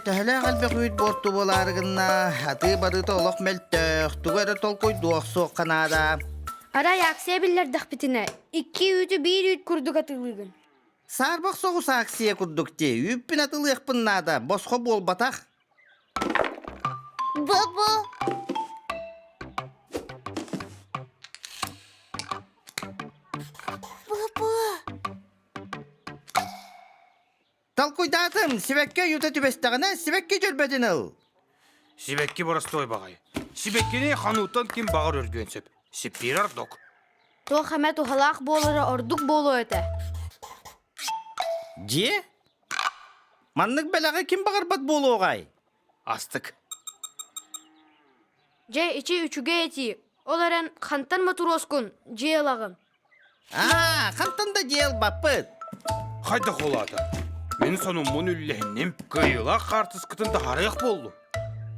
Ээ, төһөлөөх элбэх үүт буорту буолаары гынна, атыы барыыта олох мөлтөх, тугу эрэ толкуйдуох суохха наада. Арай акция биллэрдэхпитинэ, икки үүтү биир үүт курдук атыылыыгын. Саарбах соҕус акция курдук дии, үүппүн атылыахпын наада, босхо буолбатах. Бу-бу. Бу-бу. Толкуйдаатым, сибэкки ойуута түбэстэҕинэ, сибэкки дьөрбөтүн ыл. Сибэкки боростуой баҕайы. Сибэккини ханууттан ким баҕар өргүөн сөп. Сиппиир ордук. Туох эмэ туһалаах буолара ордук буолуо этэ. Дьиэ? Маннык бэлэҕи ким баҕарбат буолуоҕай? Астык. Дьэ, ичи үчүгэй этии. Ол эрэн хантан мотуруоскун, дьиэ ылаҕын? Аа, хантан да дьиэ ылбаппыт. Хайдах улаата? Мин сонуммун үллэһинним, кыайыылаах хаартыскытын таһаарыах буоллум.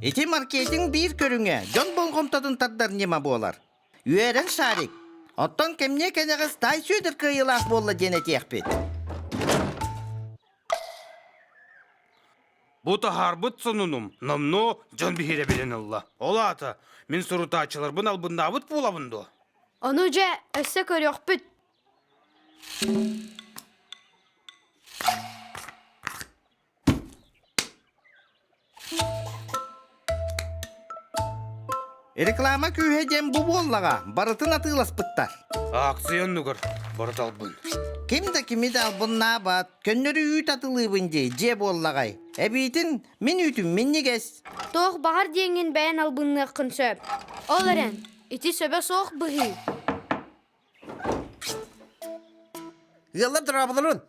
Ити маркетинг биир көрүҥэ, дьон болҕомтотун тардар ньыма буолар. Үөрэн Шарик, оттон кэмниэ кэнэҕэс Таай Сүөдэр кыайыылаах буолла диэн этиэхпит. Бу таһаарбыт сонунум номнуо дьон биһирэбилин ылла. Ол аата, мин сурутааччыларбын албыннаабыт буолабын дуо? Ону дьэ, өссө көрүөхпүт. Реклама күүһэ диэн бу буоллаҕа, барытын атыыласпыттар. Акция оннугар барыта албын. Ким да кими да албыннаабат, көннөрү үүт атылыыбын дии, дьиэ буоллаҕай. Эбиитин мин үүтүм минньигэс. Туох баҕар диэҥҥин бэйэн албынныаххын сөп. Ол эрэн, ити сөбө суох быһыы. Ыаллар дорооболорун!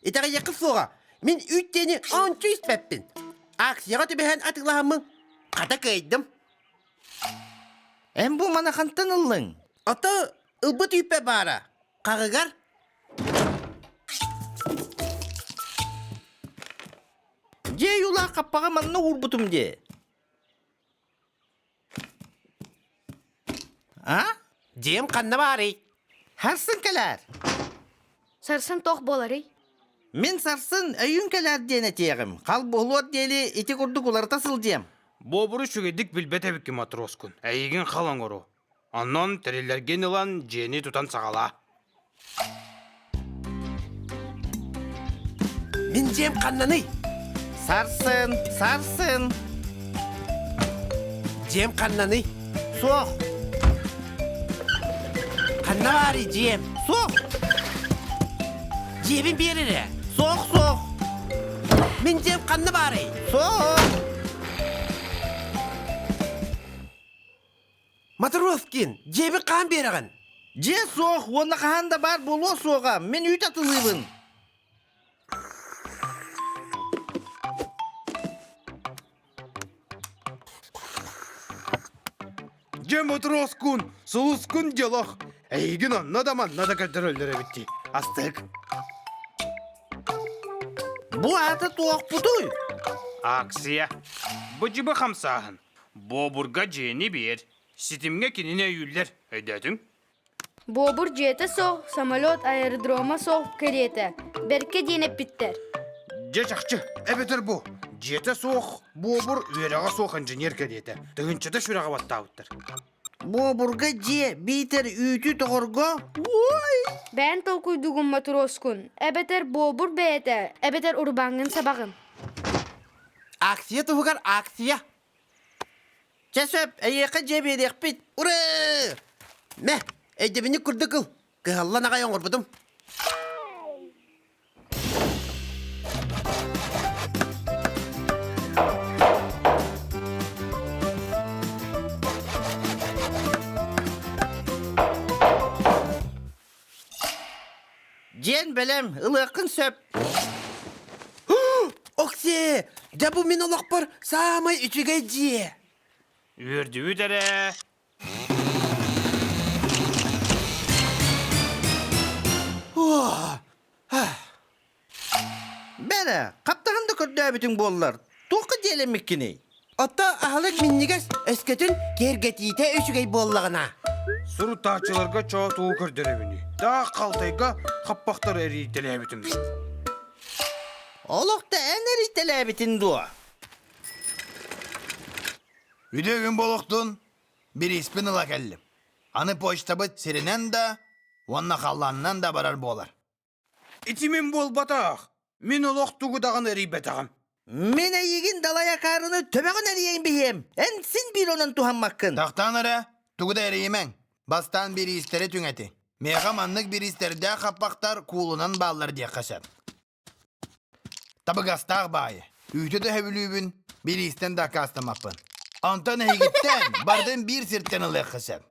Итэҕэйиэххит суоҕа, мин үүт диэни ончу испэппин. Акцияҕа түбэһэн атыылаһаммын хата кыайдым. Эн бу маны хантан ыллыҥ? Ото ылбыт үүппэ баара. Хаҕыгар Дьиэ юлаах хаппаҕы манна уурбутум дии. А? Дьиэм ханна баарый? Сарсын кэлээр. Сарсын туох буоларый? Мин сарсын өйүүн кэлээр диэн этиэҕим. Хал буолуор диэри ити курдук уларыта сылдьыам. Буобуру үчүгэйдик билбэт эбиккин матроскун. Эйигин хал оҥору. Онон тэриллэргин ылан дьиэни тутан саҕалаа. Мин дьиэм ханнаный? Сарсын, сарсын. Дьиэм ханнаный? Суох. Ханна баарый дьиэм? Суох. Дьиэбин биэр эрэ. Суох, суох. Мин дьиэм ханна баарый? Суох. Матроскин, дьиэбин хаан биэрэҕин? Дьиэ суох уонна хаһан да баар буолуо суоҕа. Мин үүт атылыыбын. Дьэ, Матроскун, сулускун дьолох. Эйигин онно да манна да көрдөрөллөр эбит дии. Астык. Бу аата туохпутуй? Акция. Бу дьыбы хамсааһын. Буобурга дьиэни биэр, ситимҥэ кинини өйүүллэр, өйдөөтүҥ? Буобур дьиэтэ суох, самолет аэродрома суох кэриэтэ. Бэркэ диэн эппиттэр. Дьэ чахчы, эбэтэр бу дьиэтэ суох буобур үөрэҕэ суох инженер кэриэтэ. Тыһыынчата сүрэҕи баттаабыттар. Буобурга дьиэ биитэр үүтү тоҕорго уой! Бэйэн толкуйдуугун матроскун, эбэтэр буобур бэйэтэ, эбэтэр урбааҥҥын сабаҕын. Акция туһугар акция. Чэ сөп, эйиэхэ дьиэ биэриэхпит. Ураа! Мэ, өйдөбүнньүк курдук ыл. Кыһаллан аҕай оҥорбутум. Дьиэн бэлэм, ылыаххын сөп. Оксиэ, дьэ бу мин олохпор саамай үчүгэй дьиэ. Үөрдүбүт эрэ. Бэрэ, хаптаһан да көрдөөбүтүҥ буоллар, туохха дьиэлэммиккиний? Ото аһылык минньигэс, өскөтүн киэргэтиитэ үчүгэй буоллаҕына. Сурутааччыларга чоотуу көрдөрөбүнүй. Таах халтайга хаппахтары эрийтэлээбитим. Олох да эн эрийтэлээбитин дуо? Үтүө күн буолуохтун, бирииспин ыла кэллим. Аны почтабыт сиринэн да уонна халлаанынан да барар буолар. Ити мин буолбатах. Мин олох тугу даҕаны эрийбэтэҕим. Мин эйигин далай акаарыны төбөҕүн эрийэн биһиэм. Эн син биир онон туһаммаккын. Тахтаан эрэ, тугу да эрийимэҥ. Бастаан бириистэри түҥэтиҥ. Миэхэ маннык бириистэрдээх хаппахтар куулунан бааллар диэххэ сөп. Табыгастаах баайы. Үүтү да сөбүлүүбүн, бириистэн да аккаастаммаппын. Онтон эһигиттэн бардын биир сиртэн ылыахха сөп.